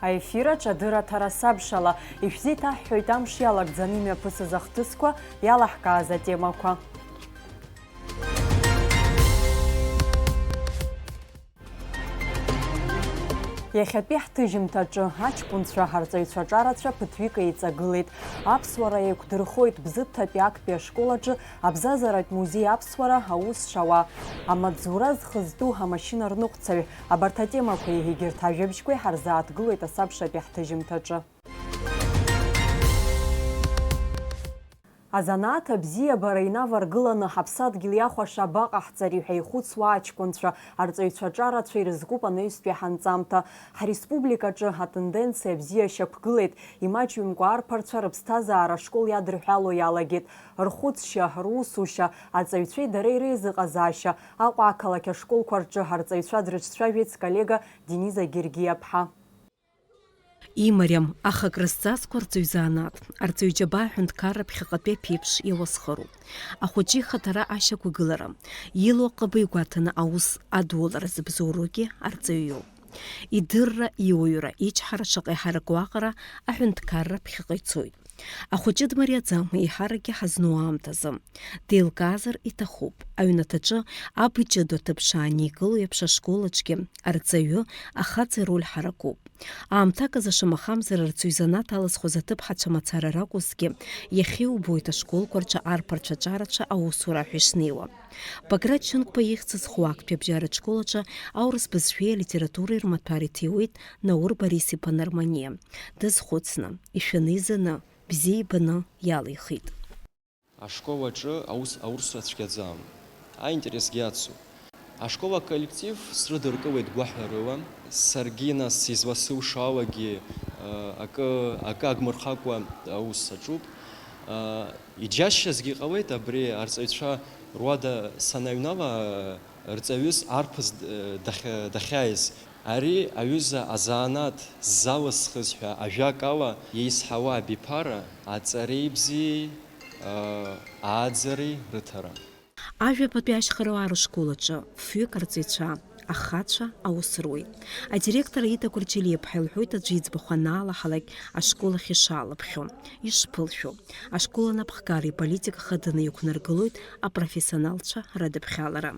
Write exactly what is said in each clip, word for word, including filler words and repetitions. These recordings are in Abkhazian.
Аефир аҿы адырраҭара сабшала, ишәзеиҭаҳҳәоит амш иалагӡаны имҩаԥысыз ахҭысқәа, иалаҳкааз атемақәа. Иахьатәи ҳҭыжьымҭаҿы аҷкәынцәа, арҵаҩцәа аҿарацәа ԥыҭҩык еиҵагылеит. Аԥсуара еиқәдырхоит Бзыԥҭатәи актәи ашкол аҿы абзазаратә музеи аԥсуара аус шауа, амаҵзура зхы зтәу амашьына рныҟәцаҩ. Абарҭ атемақәеи егьырҭ ажәабжьқәеи ҳарзааҭгылоит асабшатәи ҳҭыжьымҭаҿы. Азанааҭ абзиабара инаваргыланы ҳаԥсадгьыл иахәаша абаҟаҳҵари ҳәа ихәыцуа аҷкәынцәа, арҵаҩцәа аҿарацәа ирызкуп анаҩстәи ҳанҵамҭа. Ҳреспубликаҿы атенденциа абзиа шьақәгылеит, имаҷҩымкәа арԥарцәа рыԥсҭазаара ашкол иадырҳәало иалагеит. Рхәыцшьа, русушьа, аҵаҩцәеи дареи реизыҟазаашьа, Аҟәа ақалақь ашколқәа рҿы арҵаҩцәа дрыҿцәажәеит сколлега Дениза Гергиаԥҳа. Имариам, аха акрызҵазкуа арҵаҩ занааҭ, арҵаҩ џьабаа аҳәынҭқарра ԥхьаҟатәи аԥеиԥш иауасхыроуп. Ахәыҷы ихаҭара ашьақәгылара, илоу аҟыбаҩ гәаҭаны аус адулара зыбзоуроугьы арҵаҩ иоуп. Идырра, иуаҩра, ичҳара шаҟа иҳараку аҟара аҳәынҭқарра ԥхьаҟа ицоит. Ахәыҷы дмариаӡам, еиҳаракгьы ҳазну аамҭазы. Деилкаазар иҭахуп. Аҩнаҭаҿы аб иҷыдоу аҭыԥ шааникыло еиԥш ашкол аҿгьы арҵаҩы ахаҵа ироль ҳаракуп. Аамҭак азы шамахамзар арҵаҩ занааҭ алызхуаз аҭыԥҳацәа мацара ракәызҭгьы, иахьа иубоит ашколқәа рҿы арԥарцәа аҿарацәа аусура аҳәа ишнеиуа. Баграт Шьынқәба ихьӡ зху актәи абжьаратә школ аҿы аурыс бызшәеи алитературеи рмаҭәар иҭиуеит Наур Борис-иԥа Нарманиа. Дазхәыцны, ишәаны-изаны, бзиа ибаны иалихит. Ашкол аҿы аус, аусура цәгьаӡам. Аинтересгьы ацуп. Ашкол аколлектив срыдыркылеит гәаҳәарыла. Саргьы, нас, изла-, сылшаауагьы, а, акы, акы агмырхакәа аус аҿуп. А, иџьасшьазгьы ҟалеит, абри арҵаҩцәа руада санаҩнала, рҵаҩыс арԥыс, э, дахьа-, дахьааиз. Ари аҩыза азанааҭ залысхыз ҳәа ажәакала, еизҳауа абиԥара аҵареи бзиеи, ааӡареи рыҭара. Ажәабатәи ашьхаруаа рышкол аҿы фҩык арҵаҩцәа, ахацәа аус руеит. Адиректор Аида Гәырҷелиаԥҳа илҳәоит аӡәы иӡбахә анаалаҳалак ашкол ахь ишаалыԥхьо, ишԥылшәо. Ашкол анапхгареи политика хаданы иқәнаргылоит апрофессионалцәа радыԥхьалара.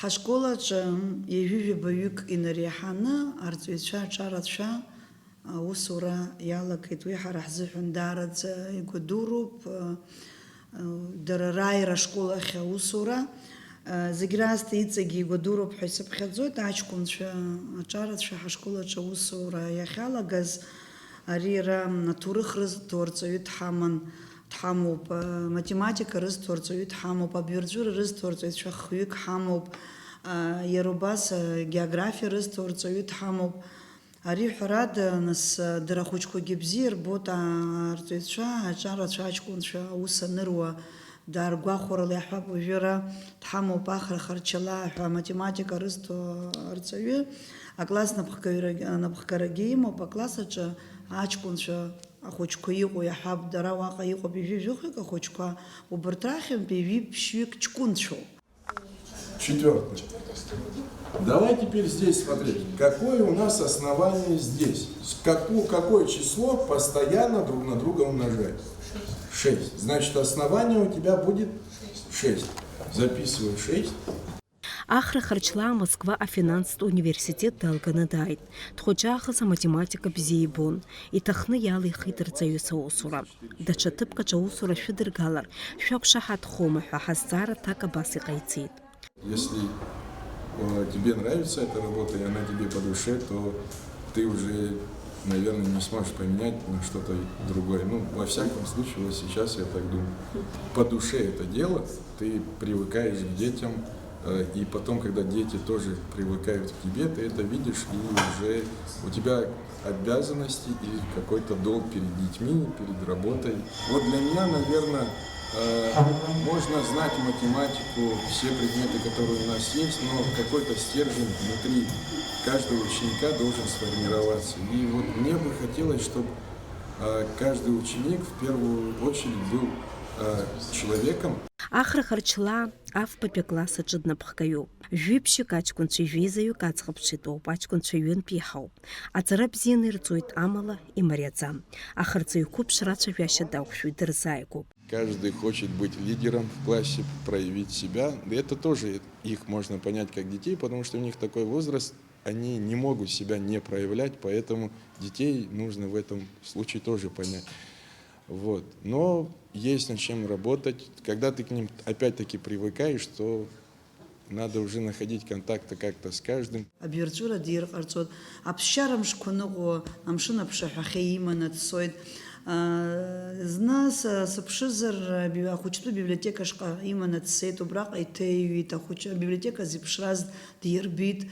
Ҳашкол аҿы ҩажәи жәабаҩык инареиҳаны арҵаҩцәа аҿарацәа аусура иалагеит. Уи ҳара ҳзыҳәан даараӡа игәадуроуп, дара рааира ашкол ахь аусура. Зегь раасҭа иҵегьы игәадуроуп ҳәа исыԥхьаӡоит аҷкәынцәа аҿарацәа ҳашкол аҿы аусура иахьалагаз. Ари иара аҭоурых рызҭо арҵаҩы дҳаман. Дҳамоуп, а, математика рызҭо арҵаҩы дҳамоуп, абаҩрҵәыра рызҭо арҵаҩцәа хҩык ҳамоуп, а, иара убас, а, географиа рызҭо арҵаҩы дҳамоуп. Ари ҳәарада, нас, а, дара ахәыҷқәагьы бзиа ирбоит, а, арҵаҩцәа, аҿарацәа, аҷкәынцәа аус аныруа, дааргәахәарыла иаҳҳәап, уажәы ара дҳамоуп Ахра Харчалаа ҳәа аматематика рызҭо арҵаҩы, акласс напхгаҩрагь-, напхгарагьы имоуп, акласс аҿы аҷкәынцәа Ахәыҷқәа иҟоу иаҳҳәап, дара уаҟа иҟоуп ҩажәи жәохәҩык ахәыҷқәа, убарҭ рахьынтәи ҩажәи ԥшьҩык ҷкәынцәоуп. Четвёртый. Давай теперь здесь смотреть, какое у нас основание здесь. С каку-, какое число постоянно друг на друга умножает? Шесть. Значит, основание у тебя будет шесть. Записываю шесть. Ахра Харчлаа Москва афинанстә университет далганы дааит. Дхәыҷаахыс аматематика бзиа ибон. Иҭахны иалихит рҵаҩыс аусура. Даҽа ҭыԥк аҿы аусура шәыдыргалар, шәақәшаҳаҭхома ҳәа ҳазҵаара аҭак абас иҟаиҵеит. Если, э, тебе нравится эта работа, и она тебе по душе, то ты уже, наверное, не сможешь поменять на что-то другое. Ну, во всяком случае, вот сейчас я так думаю. По душе это дело, ты привыкаешь к детям, э, и потом, когда дети тоже привыкают к тебе, ты это видишь, и уже у тебя обязанности и какой-то долг перед детьми, перед работой. Вот для меня, наверное, э, можно знать математику, все предметы, которые у нас есть, но какой-то стержень внутри каждого ученика должен сформироваться. И вот мне бы хотелось, чтобы, э, каждый ученик в первую очередь был, человеком. Ахра Харчлаа афбатәи акласс аҿы днапхгаҩуп. Жәибжьык аҷкәынцәеи жәеизаҩык аӡӷабцәеитәоуп, аҷкәынцәа ҩынтә иаҳауп. Аҵара бзианы ирҵоит, амала имариаӡам. Аха рҵаҩқәа ԥшрацәажәашьа дақәшәоит, дырзааигәоуп. Каждый хочет быть лидером в классе, проявить себя. Да это тоже их можно понять как детей, потому что у них такой возраст, они не могут себя не проявлять, поэтому детей нужно в этом случае тоже понять. Вот. Но есть над чем работать. Когда ты к ним опять-таки привыкаешь, то надо уже находить контакты как-то с каждым. Абирҵәыра дирҟарҵоит, аԥсшьара мшқәа ныҟәо, амшын аԥшаҳәахьы иманы дцоит. Зны са-, сыԥшызар, аби-, ахәыҷтәы библиотека ашҟа иманы дцеит, убраҟа иҭеиҩит, ахәыҷ-, абиблиотека зеиԥшраз дирбит.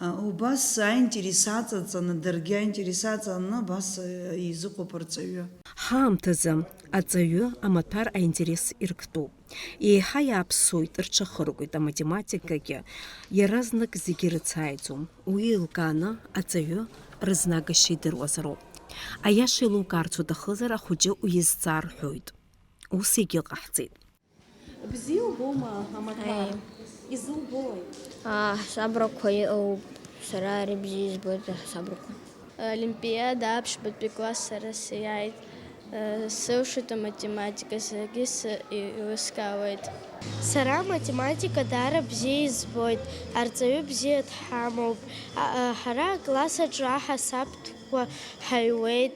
Убас аинтерес аҵаҵаны, даргьы аинтерес аҵаны, абас изыҟоуп арҵаҩы. Ҳаамҭазы аҵаҩы амаҭәар аинтерес ирктәуп. Еиҳа иааԥсоит, рҽахыркәеит аматематикагьы, иаразнак зегьы рыцааиӡом. Уи еилкааны аҵаҩы рызнагашьа идыруазароуп. Аиаша еилукаарц уҭахызар, ахәыҷы уизҵаар рҳәоит. Ус егьыҟаҳҵеит. Бзиа убома амаҭәар? Ҳаи. Изубои? Аа, ҳасабрақәа иҟоуп. Сара ари бзиа избоит, аҳасабрақәа. Олимпиада аԥшьбатәи класс сара сиааит. Сылшоит аматематика, саргьы сы-, и-, еилыскаауеит. Сара аматематика даара бзиа избоит, арҵаҩы бзиа дҳамоуп. А, а, ҳара акласс аҿы аҳасабтәқәа ҳаиуеит,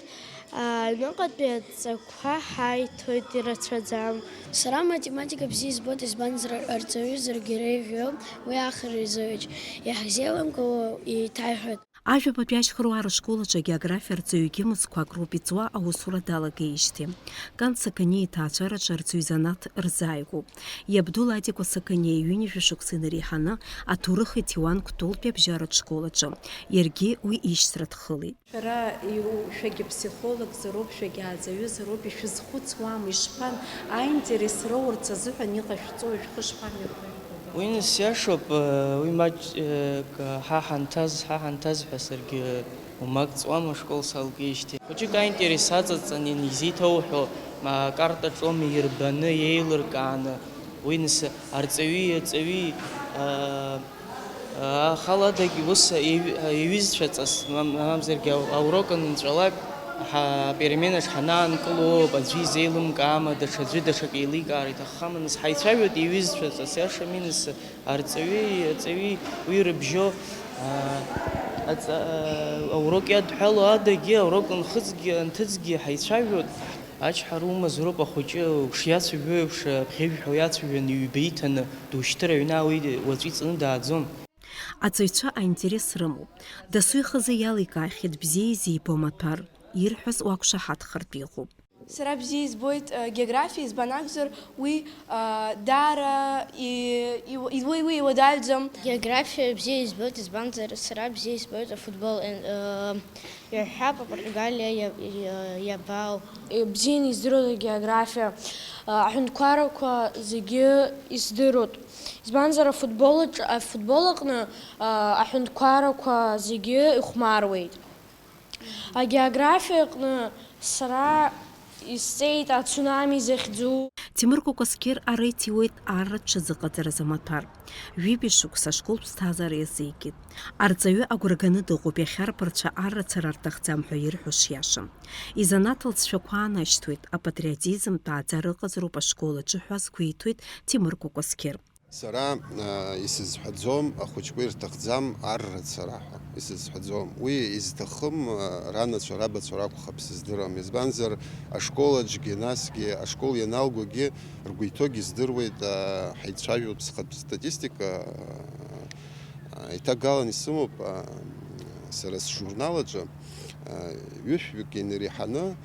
аҩныҟатәи адҵақәа ҳаиҭоит, ирацәаӡам. Сара аматематика бзиа избоит, избанзар, арҵаҩы зыргьы реиӷьу, уи ахра изыҩач, иаҳзеилымкаауа еиҭаиҳәоит. Ажәабатәи ашьхаруаа рышкол аҿы агеографиа арҵаҩы егьи мызқәак роуп иҵуа аусура далагеижьҭеи. Кан Сақаниа иҭаацәараҿы арҵаҩы изанааҭ рзааигәоуп. Иабду Ладикәа Сақаниа ҩынҩажәа шықәса инареиҳаны аҭоурых иҭиуан Кәтолтәи абжьаратә школ аҿы. Иаргьы уи ишьҭра дхылеит. Шәара иу-, шәагьы ԥсихологзароуп, шәагьы ааӡаҩызароуп, ишәызхәыцуама, ишԥан-, аинтерес роурц азыҳәан иҟашәҵои, шәхы шԥамҩаԥыргои? Уи нас иашоуп, уи маҷ-, ка-, ҳа ҳанҭаз, ҳа ҳанҭаз ҳәа саргьы умак ҵуама ашкол салгеижьҭеи. Хәыҷык аинтерес аҵаҵан ианизеиҭоуҳәо, ма акарта ҿома ирбаны, еилыркааны, уи нас арҵаҩи аҵаҩи, аа, Ахаладагь ус иаҩ-, иаҩызцәаҵас, мам-, мамзаргьы ау-, аурок анынҵәалак, ҳа-, апеременаҿ ҳанаанкылоуп, аӡәы изеилымкаама, даҽаӡәы даҽак еиликаар иҭаххама, нас ҳаицәажәоит иаҩызцәаҵас, иашами, нас арҵаҩи, аҵаҩи уи рыбжьо, аа, аҵа-, аа, аурок иадҳәало адагьы, аурок нхыҵгьы, анҭыҵгьы ҳаицәажәоит. Ачҳара умазароуп ахәыҷы ушиацәажәо еиԥш, абӷьыжәҳәа уиацәажәаны ҩба иҭаны душьҭыр аҩны, уи уаҵәы иҵаны дааӡом. Аҵаҩцәа аинтерес рымоуп. Дасу ихазы иаликаахьеит бзиа изибо амаҭәар, ирҳәаз уақәшаҳаҭхартә иҟоуп. Сара бзиа избоит, э, географиа, избан акәзар, уи, э, даара и-, и-, уи, уи иуадаҩӡам. Географиа бзиа избоит, избанзар, сара бзиа избоит афутбол, э, э, иаҳҳәап, Апортугалиа иа-, иа-, иабаау. Э, бзианы издыруеит агеографиа, э, аҳәынҭқаррақәа зегьы издыруеит. Избанзар, афутбол аҿ-, афутбол аҟны, а, аҳәынҭқаррақәа зегьы ихәмаруеит. Агеографиа аҟны сара исҵеит ацунами захьӡу. Ҭемыр Кәакәасқьыр ара иҭиуеит арра ҽазыҟаҵаразы амаҭәар. Ҩыбаҩ шықәса ашкол ԥсҭазаара иазикит. Арҵаҩы агәра ганы дыҟоуп, иахьарԥарцәа арра цара рҭахӡам ҳәа ирҳәо шиашам. Изанааҭ лҵшәақәа аанашьҭуеит, апатриотизмтә ааӡара ыҟазароуп ашкол аҿы ҳәа азгәеиҭоит Ҭемыр Кәакәасқьыр. Сара, а, исызҳәаӡом, ахәыҷқәа ирҭахӡам арра цара ҳәа, исызҳәаӡом. Уи изҭахым, а, ранацәа, рабацәа ракәхап, сыздыруам. Избанзар, ашкол аҿгьы, насгьы, ашкол ианалгогьы ргәы иҭоугьы здыруеит, а, ҳаицәажәоит, схатә статистика, а, иҭагалан исымоуп, а, сара сжурнал аҿы, а, ҩышәҩык инареиҳаны,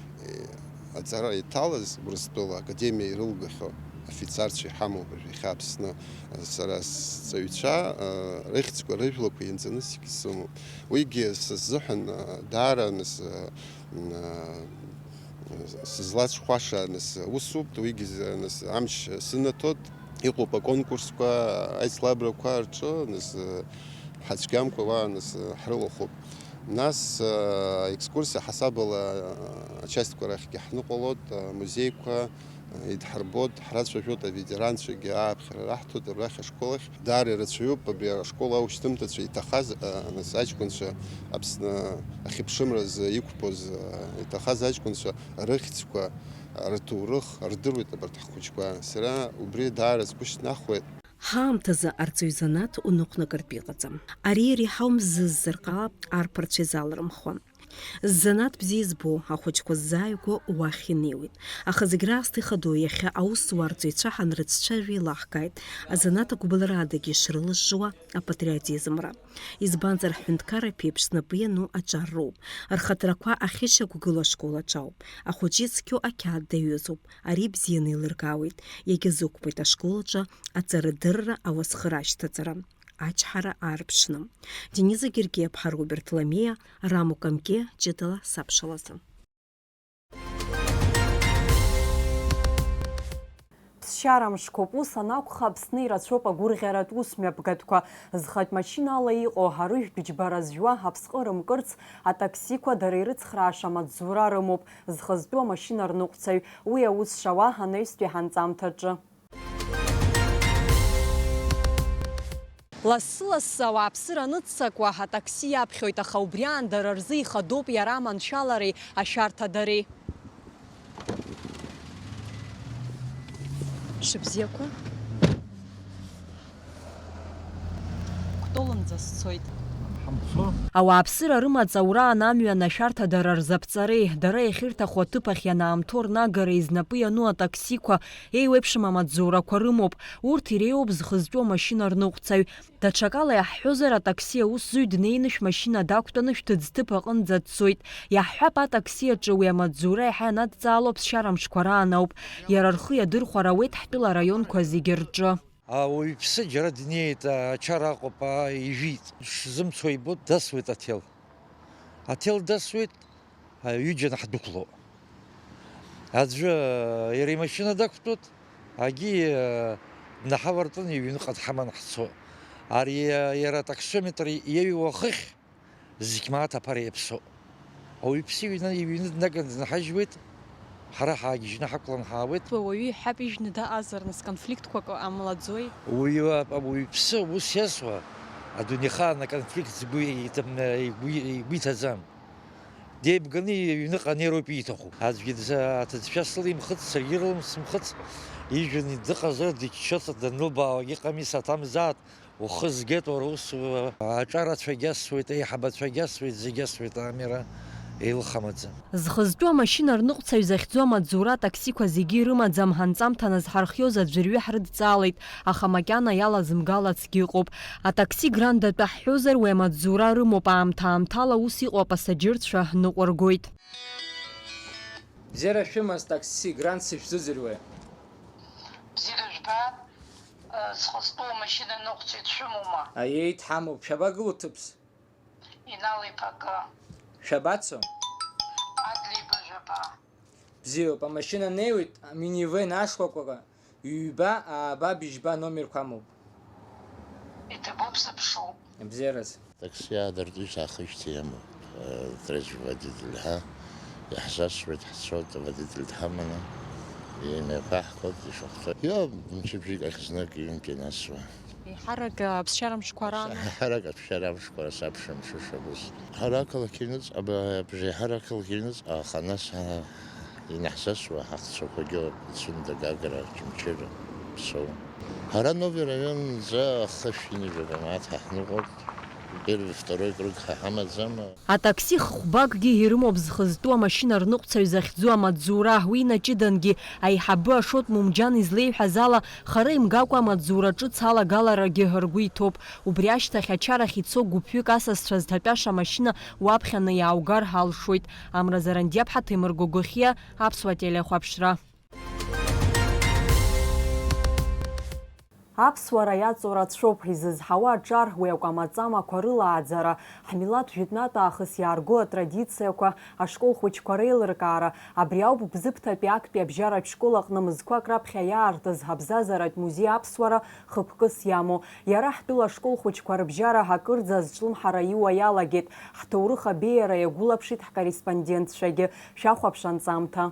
аҵара иҭалаз Урыстәыла академиа ирылгахьоу афицарцәа иҳамоуп уажә иахьа Аԥсны. Сара сҵаҩцәа, рыхьӡқәа, рыжәлақәа ианҵаны зегьы сымоуп. Уигьы са сзыҳәан, даара нас, сызлацәхәаша нас усуп, уигьы нас амч сынаҭоит. Иҟоуп аконкурсқәа, аицлабрақәа рҿы нас ҳацәгьамкәа уа нас ҳрылахәуп. Нас, э, аекскурсиа ҳасабала, э, ачастьқәа рахьгьы ҳныҟәалоит, амузеиқәа, Идҳарбоит, ҳрацәажәоит, аветеранцәагьы ааԥхьара раҳҭоит абрахь ашкол ахь. Даара ирацәаҩуп абри ашкол аушьҭымҭацәа иҭахаз, а, нас аҷкәынцәа Аԥсны ахьыԥшымразы иқәԥоз, а, иҭахаз аҷкәынцәа рыхьӡқәа, рҭоурых рдыруеит абарҭ ҳхәыҷқәа. Сара убри даара сгәы шьҭнахуеит. Ҳаамҭазы арҵаҩ занааҭ уныҟәнагартә иҟаӡам. Ари иреиҳау мзыззар ҟалап, арԥарцәа изалырмхуан. Занааҭ бзиа збо ахәыҷқәа ззааигәоу уахь инеиуеит. Аха зегь раасҭа ихадоу иахьа аус зуа арҵаҩцәа ҳанрыцәцәажәо еилаҳкааит, азанааҭ агәыбылра адагьы ишрылыжжуа апатриотизмра. Избанзар, ҳҳәынҭқарра ԥеиԥш знапы иану аҿар роуп. Рхаҭарақәа ахьышьақәгылоу ашкол аҿы ауп. Ахәыҷы ицқьоу ақьаад даҩызоуп. Ари бзианы еилыркаауеит. Иагьазықәԥоит ашкол аҿы аҵарадырра, ауасхыра ашьҭаҵара, ачҳара аарԥшны. Дениза Гергиаԥҳа, Роберт Ламиа, Рамо Камке, ҷыдала сабшалазы. Ԥсшьара мшқәоуп, ус анакәха, Аԥсны ирацәоуп агәырӷьаратә ус мҩаԥгатәқәа. Зхатә машьынала иҟоу арыжәтә џьбара зжәуа аԥсҟы рымкырц, атаксиқәа дара ирыцхрааша амаҵзура рымоуп, зхы зтәу амашьына рныҟәцаҩ. Уи аус шауа анаҩстәи ҳанҵамҭаҿы. Лассы-лассы ауааԥсыра аныццакуа, атакси иаԥхьоит, аха убри аан дара рзы ихадоуп иара аманшәалареи ашәарҭадареи. Шыбзиақәа. Кәтолынӡа сцоит. Ҳамцо. Ауааԥсыра рымаҵ аураан амҩан ашәарҭадара рзаԥҵареи, дара иахьырҭаху аҭыԥ ахь ианаамҭоу рнагареи знапы иану атаксиқәа, еиуеиԥшым амаҵзурақәа рымоуп. Урҭ иреиуоуп зхы зтәу амашьына рныҟәцаҩ. Даҽакала иаҳҳәозар, атакси аусзуҩ днеины шәмашьына дақәтәаны шәҭыӡҭыԥ аҟынӡа дцоит. Иаҳҳәап, атакси аҿы уи амаҵзура еиҳа ианадҵаало аԥсшьара мшқәа раан ауп. Иара рхы иадырхәар ауеит ҳтәыла араионқәа зегьы рҿы. Ауаҩԥсы џьара днеит, ачара аҟоуп, ижәит. Шзымцо ибоит, дасуеит аҭел. Аҭел дасуеит, ҩыџьа ҳдәықәло. Аӡәы иара имашьына дақәтәоит, агьи днаҳавартәын, иҩныҟа дҳаман ҳцо. Ари иара атаксиометр иаҩуа ахыхь, зқьмааҭ аԥара иаԥсоуп. Ауаҩԥсы иҩны, иҩны днаганы днаҳажьуеит, ҳара ҳаагьежьны ҳақәлан ҳаауеит. Уаҩы иҳәап, ижәны даҟазар, нас конфликтқәак ҟамлаӡои? Уи, ауаҩԥсы ус иасуа, адунеихаан аконфликт згәы иҭам-, игәы, игәы иҭаӡам. Деибганы иҩныҟа анеироуп ииҭаху. Аӡәгьы дза-, аҭыӡшәа сылимхыц, саргьы рылымсымхыц, ижәны дыҟазар, дыччоит, данылбаауагьы ыҟами, саҭамзааит, ухы згеит, уара ус, уа-, аҿарацәагьы асуеит, аиҳабацәагьы асуеит, зегьы асуеит, амера еилыхамаӡам. Зхы зтәу амашьына рныҟәцаҩ захьӡу амаҵзура атаксиқәа зегьы ирымаӡам, ҳанҵамҭа назҳархиоз аӡәырҩы ҳрыдҵаалеит, аха макьана иалазымгалацгьы ыҟоуп. Атакси грандатәы ҳҳәозар, уи амаҵзура рымоуп, аамҭа-аамҭала ус иҟоу апассаџьырцәа ныҟәыргоит. Бзиара шәымаз, такси гранд сышәзыӡырҩуеи? Бзиара жәбап, зхы зтәу амашьына ныҟәцаҩ дшәымоума? Аиеи, дҳамоуп, шәабагылоу ҭыԥс? Инал иԥа акы. Шәабацо? Адлеиба жәаба. Бзиоуп, амашьына неиуеит, аминивен ашкәакәара, ҩба, ааба, быжьба номерқәа амоуп. Иҭабуп, сыԥшуп. Бзиараз. Такси аадыртит, саахижьҭеи амоуп, э, третий водитель, ҳа, иаҳзасуеит, ҳцоит, аводитель дҳаманы, имҩаԥаҳгоит, ишахәҭоу. Иоуп, мчыбжьык ахь знык ҩынтә инасуа. Еиҳарак аԥсшьара мшқәа раан. Еиҳарак аԥсшьара мшқәа саԥшәымшәышәа ус. Ҳара ақалақь аҩныҵҟа, аб-, абжеиҳара ақалақь аҩныҵҟа, аха нас, а, инаҳзасуа ҳахцәақәагьы ицәында Гагра, Очамчыра, Мсоу. Ҳара Нови араионынӡа ахышә ҩынҩажәа мааҭ ҳаҳныҟәоит, первый, второй круг ҳа ҳамаӡам. Атакси хәбакгьы ирымоуп зхы зтәу амашьына рныҟәцаҩ захьӡу амаҵзура, уи инаҷыдангьы, аиҳабы Ашот Мумџьан излеиҳәаз ала, хара имгакәа амаҵзура ҿыц алагаларагьы ргәы иҭоуп. Убри ашьҭахь ачарахь ицо гәыԥҩык асасцәа зҭатәаша амашьына уаԥхьаны иааугар ҳалшоит. Амра Зарандиаԥҳа, Ҭемыр Гогохиа, Аԥсуа телехәаԥшра. Аԥсуара иаҵоу рацәоуп, изызҳауа аҿар, уи акәамаҵамақәа рылааӡара, ҳмилаҭ жәытәнатә аахыс иаарго атрадициақәа, ашкол хәыҷқәа реилыркаара, абри ауп Бзыԥҭатәи актәи абжьаратә школ аҟны мызқәак раԥхьа иаартыз ҳабзазаратә музеи аԥсуара хықәкыс иамоу. Иара ҳтәыла ашкол хәыҷқәа рыбжьара акырӡа азҿлымҳара иуа иалагеит, ҳҭоурых абеиара иагәылаԥшит ҳкорреспондентцәагьы. Шәахәаԥш анҵамҭа.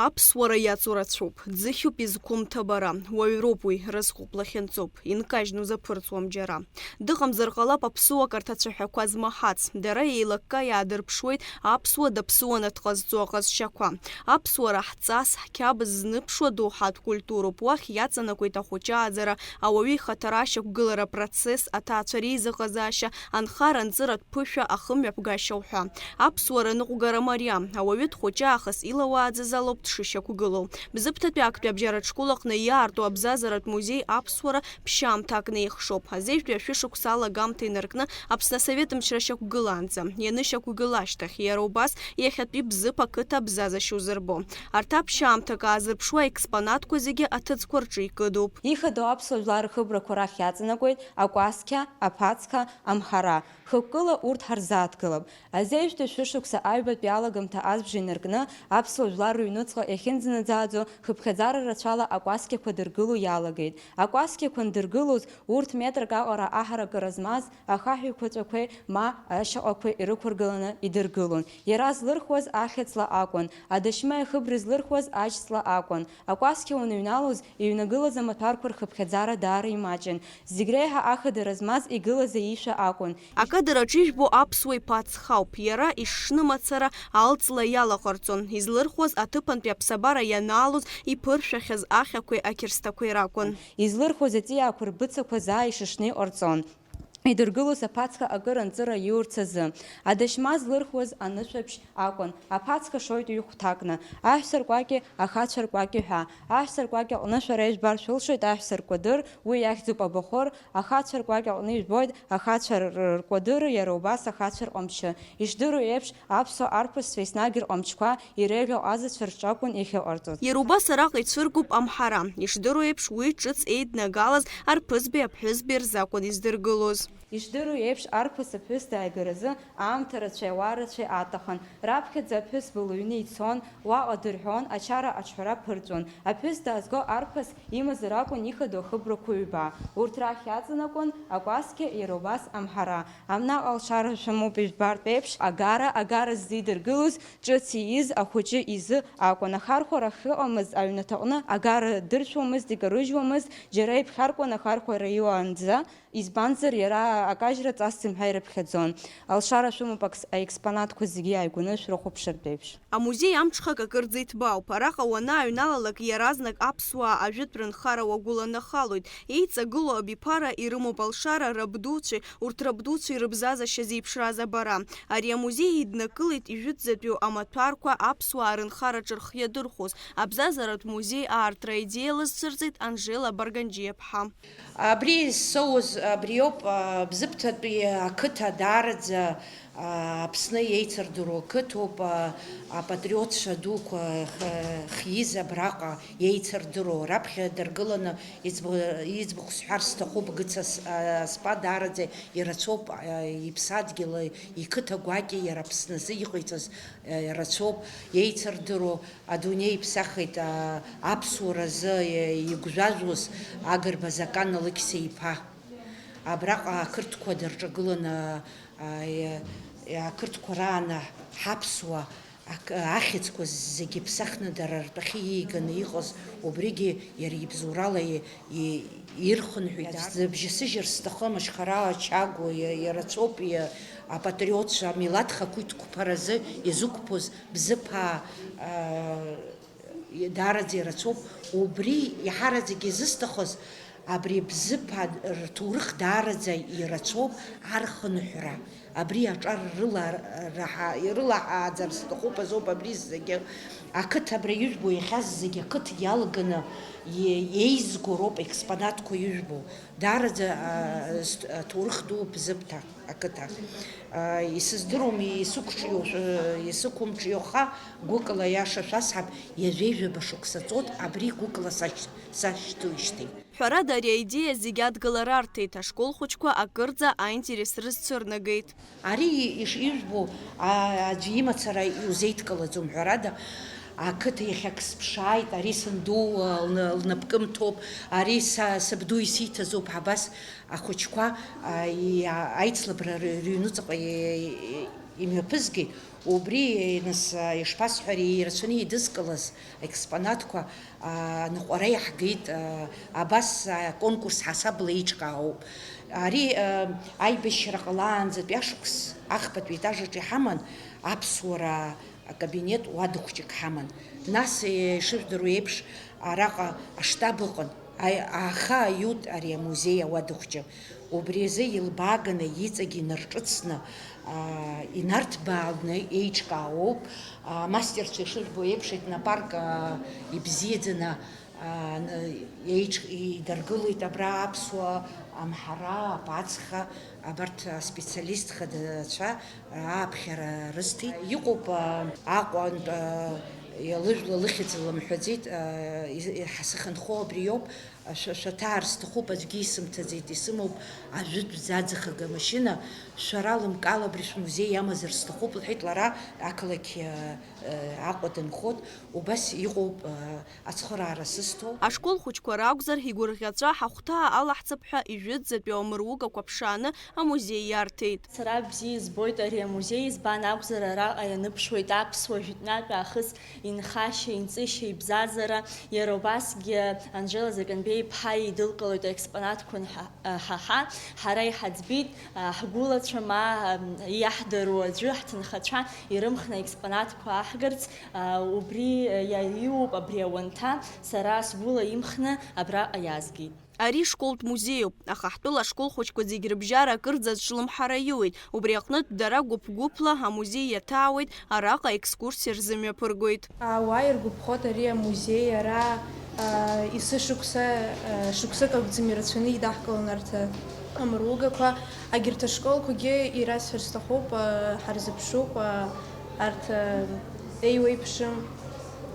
Аԥсуара иаҵоу рацәоуп, ӡыхьуп изқәымҭабара, уаҩроуп уи, рызхәыԥ лахьынҵоуп, инкажьны узаԥырҵуам џьара. Дыҟамзар ҟалап аԥсуак арҭ ацәаҳәақәа змаҳац, дара еилакка иаадырԥшуеит аԥсуа даԥсуаны дҟазҵо аҟазшьақәа. Аԥсуара ҳҵас, ҳқьабз зныԥшуа доуҳатә культуроуп, уахь иаҵанакуеит ахәыҷы ааӡара, ауаҩы ихаҭара ашьақәгылара апроцесс, аҭаацәа реизыҟазаашьа, анхара-анҵыратә ԥышәа, ахымҩаԥгашьа уҳәа. Аԥсуара ныҟәгара мариам, ауаҩы дхәыҷы аахыс илауааӡаз алоуп дшышьақәгылоу. Бзыԥҭатәи актәи абжьаратә школ аҟны иаарту абзазаратә музеи аԥсуара ԥшьаамҭак неихшоуп. Азежәтәи ашәышықәса алагамҭа инаркны Аԥсны асовет мчра шьақәгылаанӡа, ианышьақәгыла ашьҭахь, иара убас иахьатәи Бзыԥ ақыҭа абзазашьа узырбо. Арҭ аԥшьаамҭак аазырԥшуа аекспонатқәа зегьы аҭыӡқәа рҿы икыдуп. Ихадоу аԥсуа жәлар рхыбрақәа рахь иаҵанакуеит акәасқьа, аԥацха, амҳара. Хықәкыла урҭ ҳарзааҭгылап. Азеижәтәи шәышықәса аҩбатәи алагамҭа азбжа инаркны, аԥсуа жәлар рыҩнуҵҟа иахьынӡанаӡааӡо, хыԥхьаӡара рацәала акәасқьақәа дыргыло иалагеит. Акәасқьақәа андыргылоз, урҭ метрак аҟара аҳаракыра змаз ахаҳә еиқәаҵәақәеи ма ашьаҟақәеи ирықәыргыланы идыргылон. Иара злырхуаз ахьыӡла акәын, адашьма ихыбра злырхуаз аџьҵла акәын. Акәасқьа уаныҩналоз, иҩнагылаз амаҭәарқәа рхыԥхьаӡара даара имаҷын. Зегь реиҳа ахадара змаз игылаз аишәа акәын. Акадр аҿы ижәбо аԥсуа иԥацха ауп. Иара ишшны мацара алҵла иалаҟарҵон. Излырхуаз аҭыԥантәи аԥсабара ианаалоз иԥыршәахьаз ахьақәеи ақьырсҭақәеи ракәын. Излырхуаз аҵиаақәа рбыцақәа заа ишышны иҟарҵон. Идыргылоз аԥацха акыр анҵыра иурц азы. Адашьма злырхуаз анышәаԥшь акәын, аԥацха шоит ҩ-хәҭакны, аҳәса ркәакьи ахацәа ркәакьи ҳәа. Аҳәса ркәакьа аҟны шәара ижәбар шәылшоит аҳәса ркәадыр, уи иахьӡуп абахәыр, ахацәа ркәакьа аҟны ижәбоит ахацәа р-, р-, ркәадыр, иара убас ахацәа рҟамчы. Ишдыру еиԥш, аԥсуа арԥысцәа еснагь рҟамчқәа иреиӷьу азацәа рҿакәын иахьыҟарҵоз. Иара убас араҟа ицәыргоуп амҳара. Ишдыру еиԥш, уи ҿыц еиднагалаз арԥызбеи аԥҳәызбеи рзакәын издыргылоз. Ишдыру еиԥш, арԥыс аԥҳәыс дааигаразы аамҭа рацәеи ауаа рацәеи аҭахын. Раԥхьаӡа аԥҳәызба лыҩны ицон, уаҟа дырҳәон, ачара аҿҳәара ԥырҵәон. Аԥҳәыс даазго арԥыс имазар акәын ихадоу ахыбрақәа ҩба. Урҭ рахь иаҵанакуан акәасқьа, иара убас амҳара. Амнаҟа алшара шәымоуп ижәбартә еиԥш, агара, агара ззидыргылоз, ҿыц ииз ахәыҷы изы акәын. Ахархәара ахьыҟамыз аҩнаҭаҟны агара дыршәуамызт, икарыжьуамызт, џьара иԥхьаркуан ахархәара иуаанӡа. Избанзар, иара акажьра ҵасӡам ҳәа ирыԥхьаӡон. Алшара шәымоуп акс-, аекспонатқәа зегьы иааигәаны шәрыхәаԥшыртә еиԥш. Амузеи амҽхак акырӡа иҭбаауп. Араҟа уанааҩналалак, иаразнак аԥсуаа ажәытә рынхара уагәыланахалоит. Еиҵагылоу абиԥара ирымоуп алшара рабдуцәеи урҭ рабдуцәеи рыбзазашьа зеиԥшраз абара. Ари амузеи иднакылеит ижәытәӡатәиу амаҭәарқәа аԥсуаа рынхараҿы рхиадырхәоз. Абзазаратә музеи аартра аидеиа лызцәырҵит Анжела Барганџьиаԥҳа. Абри зсоуз абриоуп, а, Бзыԥҭатәи ақыҭа даараӡа, а, Аԥсны иеицырдыруа қыҭоуп, а, апатриотцәа дуқәа х-, хиз абраҟа иеицырдыруа, раԥхьа даргыланы иӡб-, иӡбахә сҳәар сҭахуп, Гыц Ас-, а, Аспа даараӡа ирацәоуп, а, иԥсадгьыл, иқыҭа гәакьа иара Аԥсназы иҟаиҵаз, а, рацәоуп, иеицырдыруа. Адунеи иԥсахит, а, аԥсуаразы, е, игәжәажәоз Агрба Закан Алықьса-иԥа. Абраҟа ақырҭқәа дырҿагыланы, а, е, е, ақырҭқәа рааны ҳаԥсуа ак-, ахьӡқәа зегьы иԥсахны дара ртәахьы ииганы иҟаз, убригьы иара ибзоурала и-, и-, ирхынҳәит. Зыбжьасыжьыр сҭахым, Ашьхараа Чагә, иа-, ирацәоуп, иа-, апатриотцәа, амилаҭ хақәиҭтә қәԥаразы изықәԥоз Бзыԥаа, а, даараӡа ирацәоуп. Убри иаҳараӡак изысҭахыз, абри Бзыԥаа рҭоурых даараӡа ирацәоуп архынҳәра. Абри аҿар рыла-, раҳа-, ирылаҳааӡар сҭахуп азоуп абри зегьы. Ақыҭа абра ижәбо иахьаз зегьы ақыҭ иалганы и-, еизго роуп експонатқәа ижәбо. Даараӡа, а, ст-, аҭоурых дууп Бзыԥҭа ақыҭа. А, исыздыруам, исықәҿиоу-, исықәымҿиоха, гәыкала аиаша шәасҳәап, ҩажәеи жәаба шықәса ҵуеит абри гәыкала сашь-, сашьҭоуижьҭеи. Ҳәарада, ари аидеиа зегь адгылара арҭеит, ашкол хәыҷқәа акырӡа аинтерес рызцәырнагеит. Ари иш-, ижәбо, а, аӡәы имацара иузеидкылаӡом, ҳәарада, ақыҭа иахьак сыԥшааит, ари санду, а, лна-, лнапкы мҭоуп, ари са, сабду исиҭазоуп, абас ахәыҷқәа, а, и-, а, аицлабра ры-, рыҩнуҵаҟа и-, и-, имҩаԥызгеит. Убри, нас, ишԥасҳәари, ирацәаны идызкылаз аекспонатқәа, а, аныҟәара иаҳгеит, а, абас аконкурс ҳасабла еиҿкаауп. Ари, а, аибашьра ҟалаанӡатәи ашықәс ахԥатәи етаж аҿы иҳаман аԥсуара акабинет уадахәҷык ҳаман. Нас, ишыжәдыруа еиԥш, араҟа аштаб ыҟан. Аи-, ааха аиут ари амузеи ауадахәҷы. Убри азы илбааганы, иҵегь инарҿыцны, аа, инарҭбаалны еиҿкаауоуп. Амастерцәа ишыжәбо еиԥш, етнопарк, аа, ибзиаӡаны, аа, н-, еиҿ-, идыргылеит абра аԥсуа амҳара, аԥацха, абарҭ аспециалист хадацәа ааԥхьара рысҭеит. Иҟоуп, аа, Аҟәантә, аа, лыжәла лыхьӡ лымҳәаӡеит, аа, и-, и-, ҳа сахьынхо абри иоуп. Шәа-, шәаҭаар сҭахуп, аӡәгьы исымҭаӡеит, исымоуп ажәытә ӡаӡахага машьына, шәара лымкаала абри шәмузеи иамазар сҭахуп, лҳәеит лара, ақалақь, э, э, Аҟәа дынхоит, убас иҟоуп, э, ацхыраара сызҭо. Ашкол хәыҷқәа ракәзар, игәырӷьаҵәа ҳахәҭаа алаҳҵап ҳәа ижәытәӡатәи амыругақәа ԥшааны амузеи иарҭеит. Сара бзиа избоит ари амузеи, избан акәзар, араҟа ианыԥшуеит аԥсуа жәытәнатә аахыс инхашьа, инҵышьа, ибзазара, иара убасгьы Анжела Заканбеи-иԥҳа идылкылоит аекспонатқәа ҳа-, ҳаҳа, ҳара иҳаӡбеит, ҳгәылацәа ма иаҳдыруа аӡәы, ҳҭынхацәа ирымхны аекспонатқәа аҳгарц, убри иаиуоуп абри ауанҭа, сара сгәыла имхны абраҟа иаазгеит. Ари школтә музеиуп, аха ҳтәыла ашкол хәыҷқәа зегь рыбжьара акырӡа аҿлымҳара иуеит. Убри аҟнытә дара гәыԥ-гәыԥла амузеи иаҭаауеит, араҟа екскурсиа рзымҩаԥыргоит. Ауаа иргәаԥхоит ари амузеи, ара, а, есышықәса, а, шықәсык акәӡам ирацәаны идаҳкылон арҭ, а, амыругақәа. Агьырҭ ашколқәагьы ирасҳәар сҭахуп, а, ҳарзыԥшуп, а, арҭ, а, еиуеиԥшым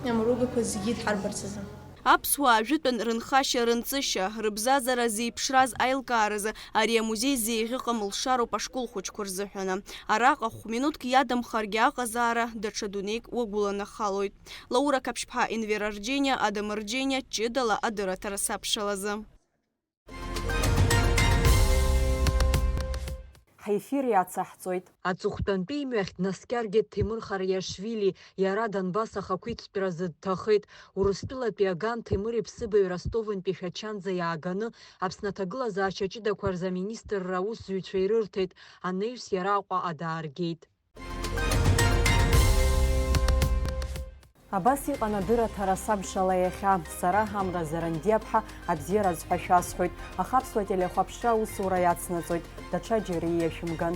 амыругақәа зегьы идҳарбарц азы. Аԥсуаа жәытәан рынхашьа-рынҵышьа, рыбзазара зеиԥшраз аилкааразы ари амузеи зеиӷьыҟам лшароуп ашкол хәыҷқәа рзыҳәаны. Араҟа хә-минуҭк иадамхаргьы аҟазаара даҽа дунеик уагәыланахалоит. Лаура Қаԥшьԥҳа, Енвер Арџьениа, Адам Арџьениа, ҷыдала адырраҭара сабшалазы. Ҳефир иацаҳҵоит. Аҵыхәтәантәи имҩахь днаскьаргеит Ҭемыр Хариашвили, иара Донбасс ахақәиҭтәразы дҭахеит. Урыстәылатәи аган Ҭемыр иԥсыбаҩ Ростовынтәи Шәачанӡа иааганы, Аԥсны аҭагылазаашьа ҷыдақәа рзы аминистрра аусзуҩцәа ирырҭеит, анаҩс иара Аҟәаҟа дааргеит. Абас иҟан адырраҭара сабшала иахьа. Сара, Амра Зарандиаԥҳа, абзиараз ҳәа шәасҳәоит, аха Аԥсуа телехәаԥшра аусура иацнаҵоит, даҽа џьара иашәымган.